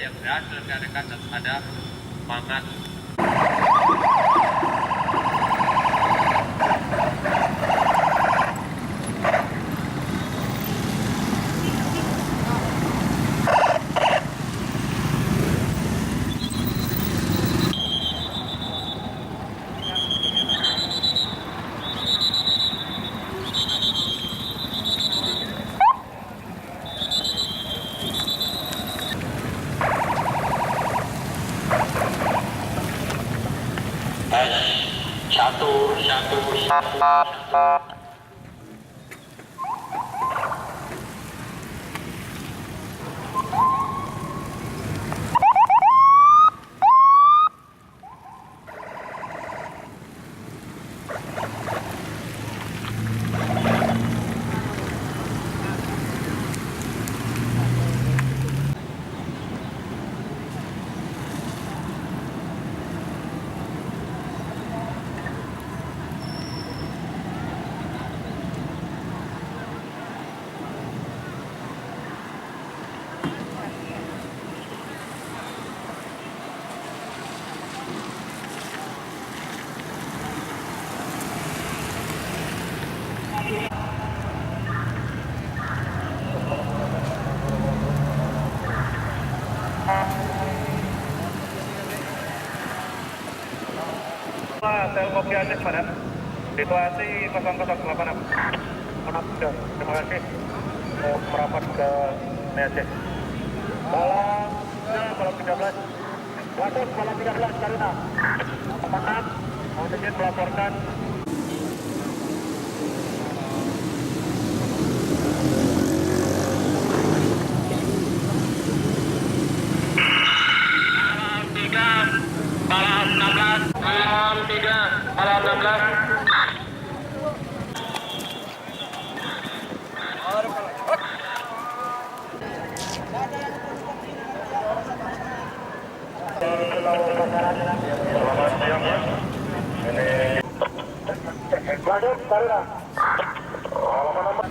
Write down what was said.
yang berhasil rekan-rekan, harus ada semangat. S 1 1 1. Telkopi Aceh pada situasi 0086. Terima kasih. Mau merapat ke Aceh. Malam 13. Waduh, malam 13 Taruna. Maaf, mohon izin melaporkan. Malam 3, malam 16, malam 3, malam 16. Selamat siang, Pak. Ini Waduh, Taruna. Halaman nomor.